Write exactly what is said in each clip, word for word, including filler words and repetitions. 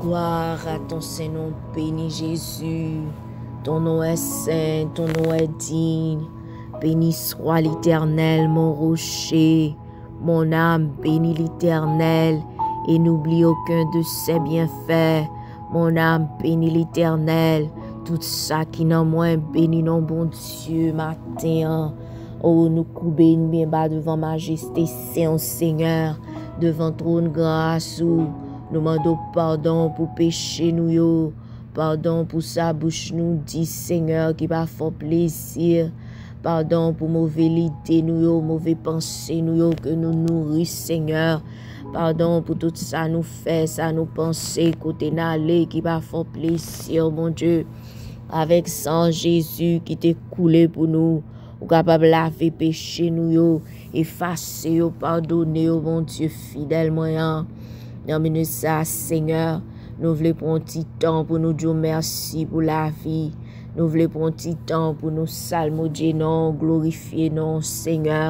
Gloire à ton saint nom, béni Jésus. Ton nom est saint, ton nom est digne. Béni soit l'Éternel, mon rocher. Mon âme bénit l'Éternel et n'oublie aucun de ses bienfaits. Mon âme bénit l'Éternel. Tout sa ki nan mwen beni non Bondye maten an. O, nou koube n byen ba devan majeste sen w, Senyè, devan twòn gras ou. Nou mande w padon pou peche nou yo. Padon pou sa bouch nou di, Senyè, ki pa fè w plezi. Padon pou move lide nou yo, move panse nou yo ke nou nouri, Senyè. Padon pou tout sa nou fè, sa nou panse, kote n ale ki pa fè w plezi, Bondye. Avèk san Jezi ki te koule pou nou, ou kapab lave peche nou yo, efase yo, padone yo, Bondye fidèl mwen an. Nan minit sa, Senyè, nou vle pran yon ti tan pou nou di w mèsi pou lavi. Nou vle pran yon ti tan pou nou salmodye non w, glorifye non w, Senyè.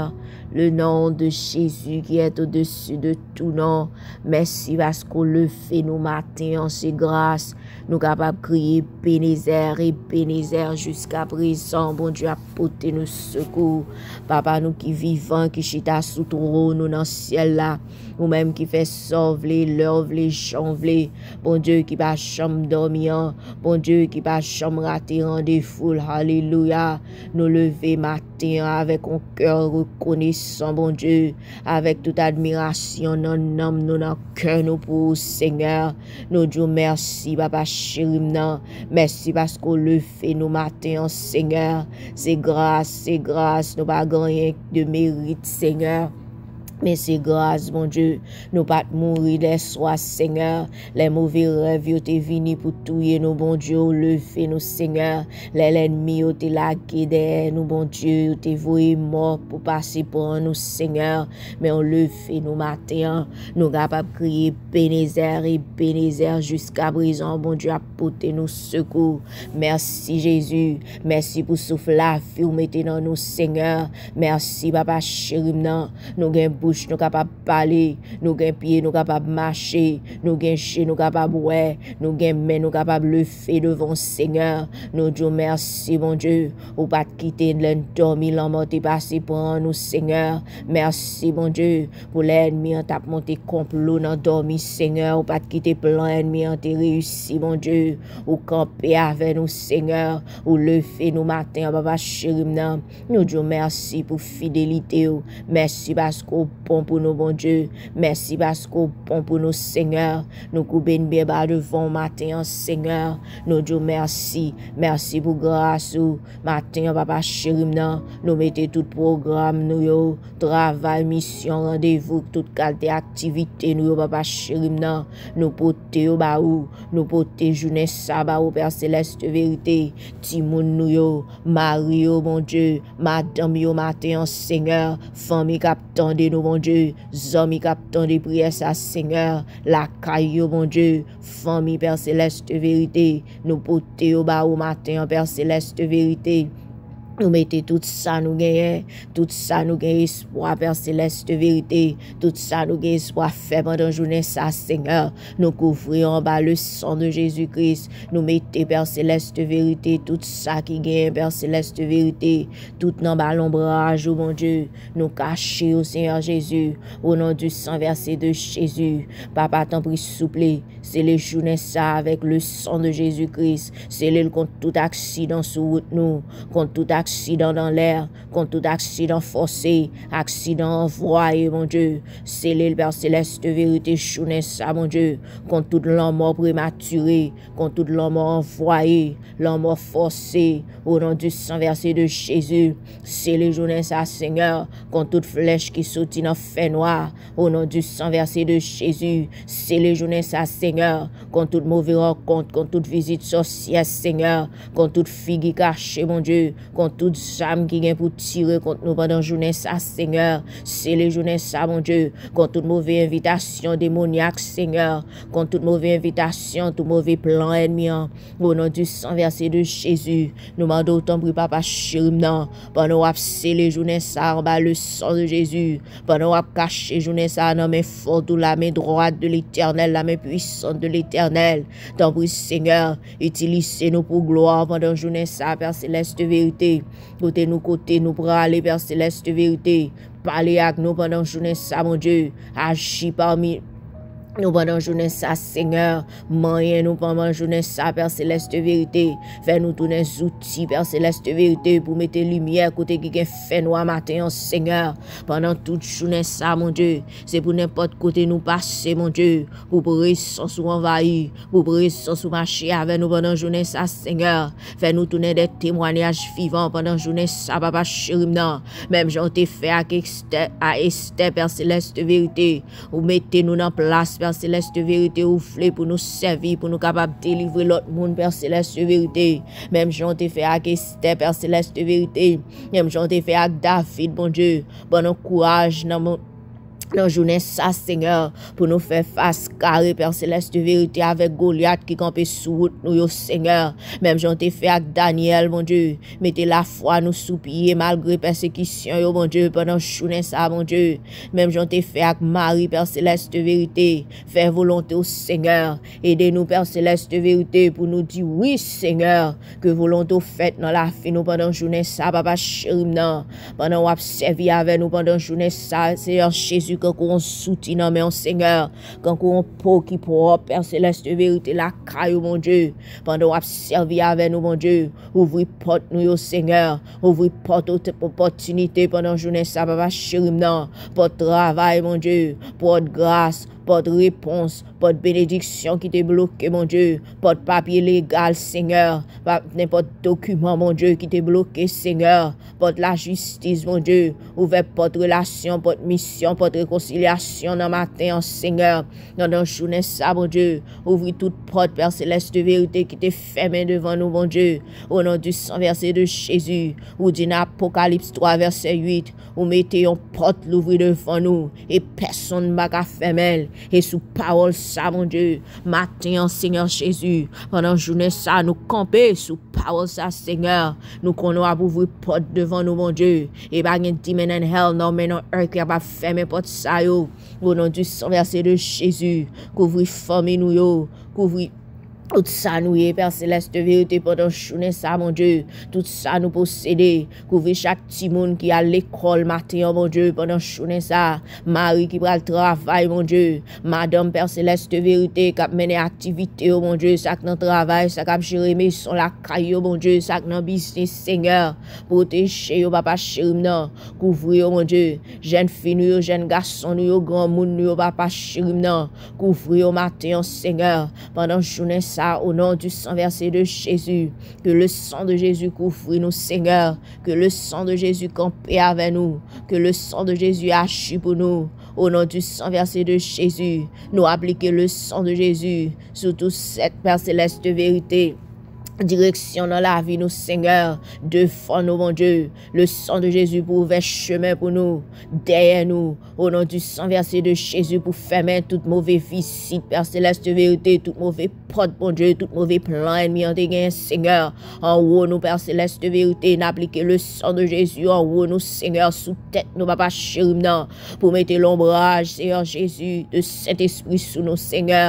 Le nom de Jésus qui est au-dessus de tout nom. Mèsi paske w leve nou maten an, se gras. Nou kapab kriye Ebenezè, Ebenezè jiska prezan, Bondye ap pote nou sekou. Papa nou ki vivan, ki chita sou twòn ou nan syèl la. Ou menm ki fè sa w vle, lè w vle, jan w vle. Bondye ki pa janm dòmi an. Bondye ki pa janm rate randevou l. Alelouya. Nou leve maten an avèk yon kè rekonesan, Bondye. Avèk tout admirasyon nan nanm nou, nan kè nou pou ou, Senyè. Nou di w mèsi, Papa cheri m nan. Mèsi paske w leve nou maten an, Senyè. Se gras, se gras, nou pa gen anyen de merit, Senyè. Men se gras, Bondye. Nou pa t mouri lè swa, Senyè. Lè move rèv yo te vini pou touye nou, Bondye, ou leve nou, Senyè. Lè lènmi yo te lage dèyè nou, Bondye, yo te voye mò pou pase pran nou, Senyè. Men ou leve nou maten an. Nou kapab kriye Ebenezè, Ebenezè, jiska prezan, Bondye ap pote nou sekou. Mèsi, Jezi. Mèsi pou souf lavi ou mete nan nou, Senyè. Mèsi, Papa cheri m nan. Nou gen bouch, nou kapab pale. Nou gen pye, nou kapab mache. Nou gen je, nou kapab wè. Nou gen men, nou kapab leve devan w, Senyè. Nou di w mèsi, Bondye. Ou pa t kite n lè n dòmi, lanmò te pase pran nou, Senyè. Mèsi, Bondye, pou lè ènmi an t ap monte konplo nan dòmi, Senyè. Ou pa t kite plan ènmi an te reyisi, Bondye. Ou kanpe avè nou, Senyè. Ou leve nou maten an, Papa cheri m nan. Nou di w mèsi pou fidelite w. Mèsi paske w bon pou nou, Bondye. Mèsi paske w bon pou nou, Senyè. Nou koube n byen ba devan w maten an, Senyè. Nou di w mèsi. Mèsi pou gras ou. Maten an, Papa cheri m nan, nou mete tout pwogram nou yo, travay, misyon, randevou, tout kalite aktivite nou yo, Papa cheri m nan, nou pote yo ba ou. Nou pote jounen sa ba ou, Pè Selès de verite. Timoun nou yo, mari yo, Bondye, madanm yo maten an, Senyè, fanmi k ap tande nou, Bondye, zanmi k ap tande priyè sa, Senyè, lakay yo, Bondye, fanmi, Pè Selès de verite, nou pote yo ba ou maten an, Pè Selès de verite. Nou mete tout sa nou genyen, tout sa nou gen espwa, Pè Selès de verite, tout sa nou gen espwa fè pandan jounen sa, Senyè. Nou kouvri yo anba le san de Jezi Kris. Nou mete, Pè Selès de verite, tout sa ki genyen, Pè Selès de verite, tout nan ba lonbraj ou, Bondye. Nou kache yo, Senyè Jezi, o non di san vèse de Jezi. Papa, tanpri, souple, sele jounen sa avèk le san de Jezi Kris. Sele l kont tout aksidan sou wout nou, kont tout aksidan nan lè, kont tout aksidan fòse, aksidan anvwaye, Bondye. Sele l, Pè Selès de verite, jounen sa, Bondye, kont tout lanmò prematire, kont tout lanmò anvwaye, lanmò fòse, o non di san vèse de Jezi. Sele jounen sa, Senyè, kont tout flèch ki soti nan fènwa, o non di san vèse de Jezi. Sele jounen sa, Senyè, kont tout move rankont, kont tout vizit sòsyè, Senyè, kont tout figi kache, Bondye, kont tout zam ki gen pou tire kont nou pandan jounen sa, Senyè. Sele jounen sa, Bondye, kont tout move envitasyon demonyak, Senyè, kont tout move envitasyon, tout move plan ènmi an. O non di san vèse de Jezi, nou mande w tanpri, Papa cheri m nan, pandan w ap sele jounen sa anba le san de Jezi, pandan w ap kache jounen sa nan men fò w, la men dwat de Letènèl, la men pwisant de Letènèl, tanpri, Senyè, itilize nou pou glwa w pandan jounen sa, Pè Selès de verite. Kote nou, kote nou prale, Pè Selès de verite. Pale ak nou pandan jounen sa, Bondye. Aji pami nou pandan jounen sa, Senyè. Manyen nou pandan jounen sa, Pè Selès de verite. Fè nou tounen zouti, Pè Selès de verite, pou mete limyè kote ki gen fènwa maten an, Senyè. Pandan tout jounen sa, Bondye, se pou nenpòt kote nou pase, Bondye, pou prezans ou anvayi, pou prezans ou mache avè nou pandan jounen sa, Senyè. Fè nou tounen de temwayaj vivan pandan jounen sa, Papa cheri m nan. Menm jan w te fè ak Estè, a Estè, Pè Selès de verite. Ou mete nou nan plas, Pè Selès de verite, ou vle pou nou sèvi, pou nou kapab delivre lòt moun, Pè Selès de verite. Menm jan w te fè ak Estè, Pè Selès de verite. Menm jan w te fè ak David, Bondye. Ban nou kouraj nan mo-, nan jounen sa, Senyè, pou nou fè fas kare, Pè Selès de verite, avèk Golyat ki kanpe sou wout nou yo, Senyè. Menm jan w te fè ak Danyèl, Bondye, mete lafwa nou sou pye malgre pèsekisyon yo, Bondye, pandan jounen sa, Bondye. Menm jan w te fè ak Mari, Pè Selès de verite, fè volonte w, Senyè. Ede nou, Pè Selès de verite, pou nou di wi, Senyè. Ke volonte w fèt nan lavi nou pandan jounen sa, Papa cheri m nan. Pandan w ap sèvi avè nou pandan jounen sa, Senyè Jezi, kankou yon zouti nan men w, Senyè. Kankou yon po ki pwòp, Pè Selès de verite, lakay ou, Bondye. Pandan w ap sèvi avè nou, Bondye, ouvri pòt nou yo, Senyè. Ouvri pòt opòtinite pandan jounen sa, Papa cheri m nan. Pòt travay, Bondye. Pòt gras, pòt repons, pòt benediksyon ki te bloke, Bondye. Pòt papye legal, Senyè. Pa, nenpòt dokiman, Bondye, ki te bloke, Senyè. Pòt lajistis, Bondye. Ouvè pòt relasyon, pòt misyon, pòt rekonsilyasyon nan maten an, Senyè. Pandan jounen sa, Bondye. Ouvri tout pòt, Pè Selès de verite, ki te fèmen devan nou, Bondye. O non di san vèse de Jezi, ou di nan Apokalips twa vèse uit, ou mete yon pòt louvri devan nou, e pèsonn pa ka fèmen l. E sou pawòl sa, Bondye, maten an, Senyè Jezi, pandan jounen sa, nou kanpe sou pawòl sa, Senyè. Nou konnen w ap ouvri pòt devan nou, Bondye. E pa gen demon and hell, non, men non, èk ki kapab fèmen pòt sa yo. O non di san vèse de Jezi, kouvri fanmi nou yo, kouvri tout sa nou ye, Pè Selès de verite, pandan jounen sa, Bondye. Tout sa nou posede, kouvri chak timoun ki al lekòl maten an, Bondye, pandan jounen sa. Mari ki pral travay, Bondye. Madanm, Pè Selès de verite, k ap mennen aktivite yo, Bondye. Sa k nan travay, sa k ap jere mezon lakay yo, Bondye. Sa k nan biznis, Senyè. Pwoteje yo, Papa cheri m nan. Kouvri yo, Bondye. Jèn fi nou yo, jèn gason nou yo, granmoun nou yo, Papa cheri m nan. Kouvri yo maten an, Senyè. Pandan jounen sa, o non di san vèse de Jezi. Ke le san de Jezi kouvri nou, Senyè. Ke le san de Jezi kanpe avè nou. Ke le san de Jezi aji pou nou. O non di san vèse de Jezi. Nou aplike le san de Jezi sou tout sèt, Pè Selès de verite. Direksyon nan lavi nou, Senyè. Devan nou, Bondye. Le san de Jezi pou ouvè chemen pou nou. Dèyè nou. O non di san vèse de Jezi pou fèmen tout move vizit, Pè Selès de verite, tout move pòt, Bondye, tout move plan ènmi an te genyen, Senyè. Anwo nou, Pè Selès de verite, n aplike le san de Jezi anwo nou, Senyè, sou tèt nou, Papa cheri m nan, pou mete lonbraj, Senyè Jezi, de Sentespri sou nou, Senyè.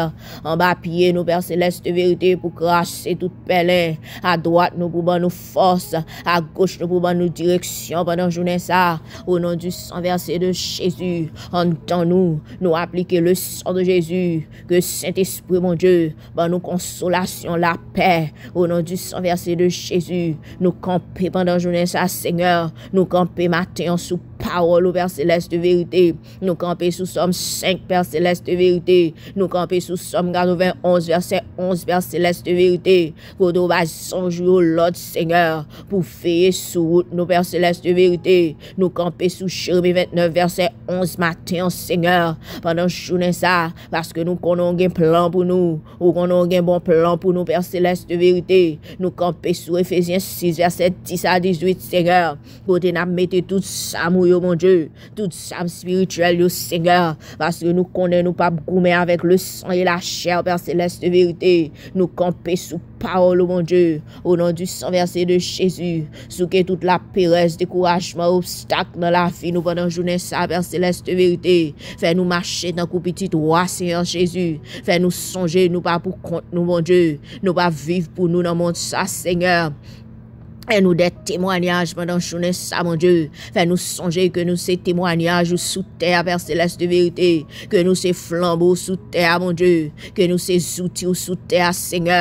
Anba pye nou, Pè Selès de verite, pou krase tout pèlen. Adwat nou pou ban nou fòs, agoch nou pou ban nou direksyon pandan jounen sa. O non di san vèse de Jezi, anndan nou, nou aplike le san de Jezi. Ke Sentespri, Bondye, ban nou konsolasyon, lapè. O non di san vèse de Jezi, nou kanpe pandan jounen sa, Senyè. Nou kanpe maten an sou pawòl ou, Pè Selès de verite. Nou kanpe sou Sòm senk, Pè Selès de verite. Nou kanpe sou Sòm katrevenn onz, vèsè onz, Pè Selès de verite. Kote w bay zanj ou yo lòd, Senyè, pou veye sou wout nou, Pè Selès de verite. Nou kanpe sou Jeremi vennèf, vèsè onz maten an, Senyè, pandan jounen sa, paske nou konnen w gen plan pou nou. Ou konnen w gen bon plan pou nou, Pè Selès de verite. Nou kanpe sou Efezyen sis, vèsè dis a dizuit, Senyè, kote n ap mete tout zam ou yo, Bondye, tout zam espirityèl yo, Senyè, paske nou konnen nou p ap goumen avèk le san e la chè, Pè Selès de verite. Nou kanpe sou pawòl ou, Bondye, o non di san vèse de Jezi. Souke tout laperèz, dekourajman, obstak nan lavi nou pandan jounen sa, Pè Selès de verite. Fè nou mache tankou pitit wa, Senyè Jezi. Fè nou sonje nou pa pou kont nou, Bondye. Nou pa viv pou nou nan mond sa, Senyè. Fè nou de temwayaj pandan jounen sa, Bondye. Fè nou sonje ke nou se temwayaj ou sou tè a, Pè Selès de verite. Ke nou se flanbo ou sou tè a, Bondye. Ke nou se zouti ou sou tè a, Senyè.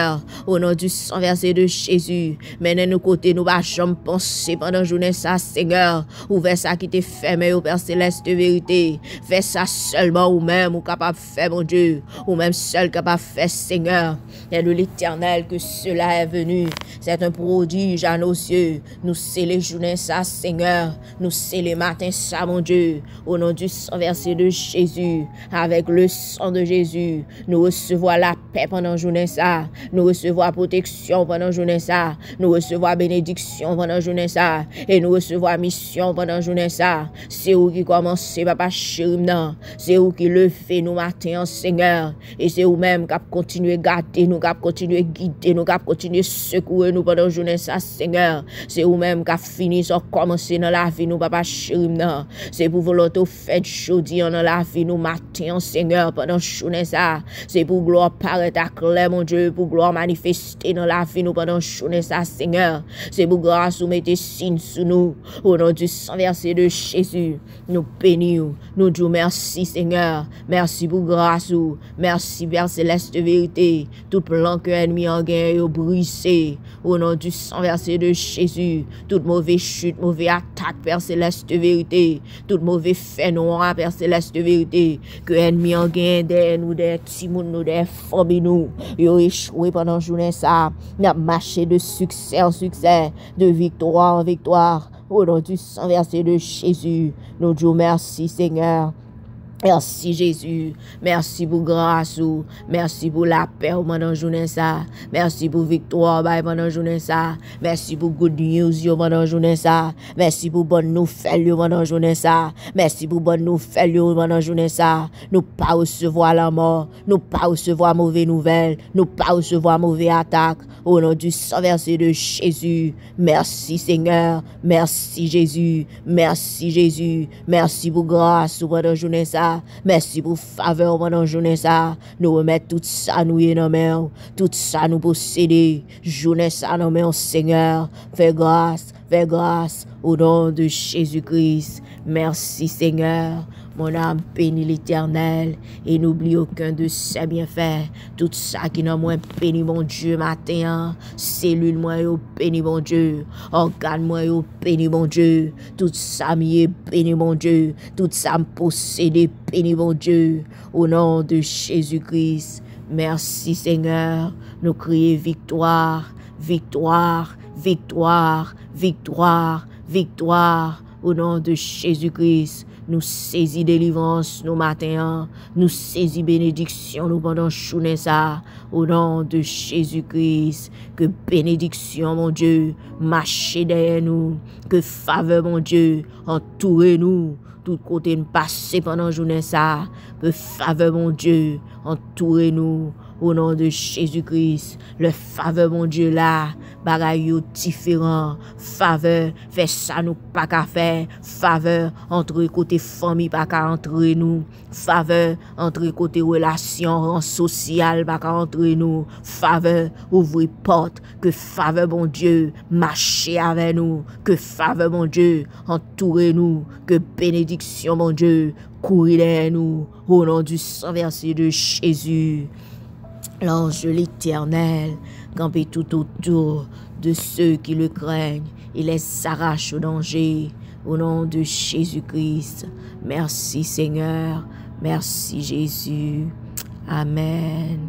O non di san vèse de Jezi. Mennen nou kote nou pa janm panse pandan jounen sa, Senyè. Ouvè sa ki te fèmen yo, Pè Selès de verite. Fè sa sèlman ou menm ou kapab fè, Bondye. Ou menm sèl kapab fè, Senyè. Aide l'Éternel que cela est venu. C'est un prodige à nos yeux. Nou sele jounen sa, Senyè. Nou sele maten sa, Bondye. O non di san vèse de Jezi, avèk le san de Jezi, nou resevwa lapè pandan jounen sa. Nou resevwa pwoteksyon pandan jounen sa. Nou resevwa benediksyon pandan jounen sa. E nou resevwa misyon pandan jounen sa. Se ou ki kòmanse, papa cheri m nan. Se ou ki leve nou maten an, Senyè. E se ou menm k ap kontinye gade nou, k ap kontinye gide nou, k ap kontinye sekoure nou pandan jounen sa, Senyè. Se ou menm k ap fini sa w kòmanse nan lavi nou, papa cheri m nan. Se pou volonte w fèt jodi an nan lavi nou maten an, Senyè, pandan jounen sa. Se pou glwa w parèt aklè, Bondye, pou glwa w manifeste nan lavi nou pandan jounen sa, Senyè. Se pou gras ou mete siy sou nou. O non di san vèse de Jezi. Nou beni w, nou di w mèsi, Senyè. Mèsi pou gras ou. Mèsi, Pè Selès de verite. Tout plan ke ènmi an genyen yo brize. O non di san vèse de Jezi. Tout move chit, move atak, Pè Selès de verite. Tout move fènwa, Pè Selès de verite. Ke ènmi an genyen dèyè nou, dèyè timoun nou, dèyè fanmi nou. Yo echwe pandan jounen sa. N ap mache de siksè an siksè, de viktwa an viktwa. O non di san vèse de Jezi, nou di w mèsi, Senyè. Mèsi, Jezi. Mèsi pou gras ou. Mèsi pou lapè ou pandan jounen sa. Mèsi pou viktwa ou bay pandan jounen sa. Mèsi pou good news yo pandan jounen sa. Mèsi pou bòn nouvèl yo pandan jounen sa. Mèsi pou bòn nouvèl yo pandan jounen sa. Nou pa resevwa lanmò. Nou pa resevwa move nouvèl. Nou pa resevwa move atak. O non di san vèse de Jezi. Mèsi, Senyè. Mèsi, Jezi. Mèsi, Jezi. Mèsi pou gras ou pandan jounen sa. Mèsi pou favè ou pandan jounen sa. Nou remèt tout sa nou ye nan men w. Tout sa nou posede. Jounen sa nan men w, Senyè. Fè gras, fè gras. O non de Jezi Kris. Mèsi, Senyè. Mon âme bénit l'Éternel et n'oublie aucun de ses bienfaits. Tout sa ki nan mwen beni Bondye maten an. Selil mwen yo beni Bondye. Ògàn mwen yo beni Bondye. Tout sa m ye beni Bondye. Tout sa m posede beni Bondye. O non de Jezi Kris. Mèsi, Senyè. Nou kriye viktwa, viktwa, viktwa, viktwa, viktwa. O non de Jezi Kris, nou sezi delivrans nou maten an. Nou sezi benediksyon nou pandan jounen sa. O non de Jezi Kris, ke benediksyon, Bondye, mache dèyè nou. Ke favè, Bondye, antoure nou. Tout kote n pase pandan jounen sa, ke favè Bondye antoure nou. O non de Jezi Kris, lè favè Bondye la, bagay yo diferan. Favè fè sa nou pa ka fè. Favè antre kote fanmi pa ka antre nou. Favè antre kote relasyon, ran sosyal pa ka antre nou. Favè ouvri pòt. Ke favè Bondye mache avè nou. Ke favè Bondye antoure nou. Ke benediksyon Bondye kouri dèyè nou. O non di san vèse de Jezi. L'ange de l'Éternel campe tout autour de ceux qui le craignent et les arrache au danger. Au nom de Jésus-Christ. Merci Seigneur. Merci Jésus. Amen.